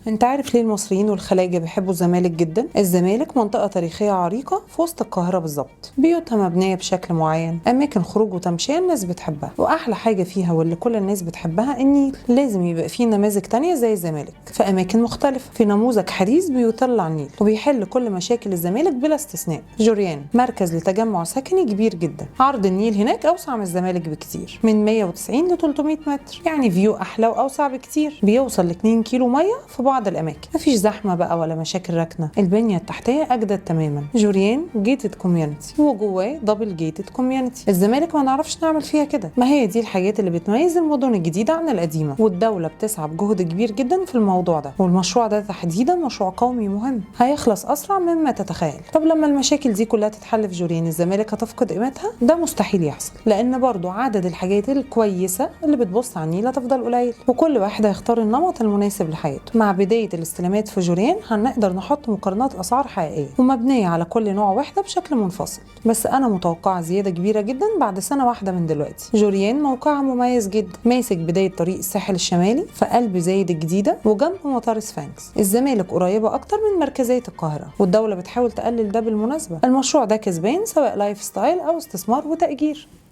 انت عارف ليه المصريين والخلايجة بيحبوا الزمالك جدا؟ الزمالك منطقة تاريخية عريقة في وسط القاهرة بالظبط، بيوتها مبنية بشكل معين، اماكن خروج وتمشية الناس بتحبها، واحلى حاجة فيها واللي كل الناس بتحبها النيل. لازم يبقى فيه نماذج تانية زي الزمالك في اماكن مختلفة، في نموذج حديث بيطل على النيل وبيحل كل مشاكل الزمالك بلا استثناء. جوريان مركز لتجمع سكني كبير جدا، عرض النيل هناك اوسع من الزمالك بكتير، من 190 ل 300 متر، يعني view احلى واوسع بكتير، بيوصل ل 2 كيلو مية في بعض الاماكن، مفيش زحمة بقى ولا مشاكل ركنه، البنية التحتية اجدد تماما. جوريان gated community وجواه double gated community. الزمالك ما نعرفش نعمل فيها كده. ما هي دي الحاجات اللي بتميز المدن الجديدة عن القديمه، والدولة بتسعى بجهد كبير جدا في الموضوع ده، والمشروع ده تحديدا مشروع قومي مهم هيخلص اسرع مما تتخيل. طب لما المشاكل دي كلها تتحل في جوريان، الزمالك هتفقد قيمتها؟ ده مستحيل يحصل، لان برضو عدد الحاجات الكويسة اللي بتبص على النيل هتفضل قليل، وكل واحد هيختار النمط المناسب لحياته. مع بداية الاستلامات في جوريان هنقدر نحط مقارنات اسعار حقيقية ومبنيه على كل نوع وحده بشكل منفصل، بس انا متوقعه زيادة كبيرة جدا بعد سنة واحدة من دلوقتي. جوريان موقعها مميز جدا، ماسك بداية طريق الساحل الشمالي في قلب زايد الجديدة وجنب مطار سفنكس. الزمالك قريبه اكتر من مركزية القاهرة، والدولة بتحاول تقلل ده بالمناسبة. المشروع ده كسبان سواء lifestyle او استثمار وتاجير.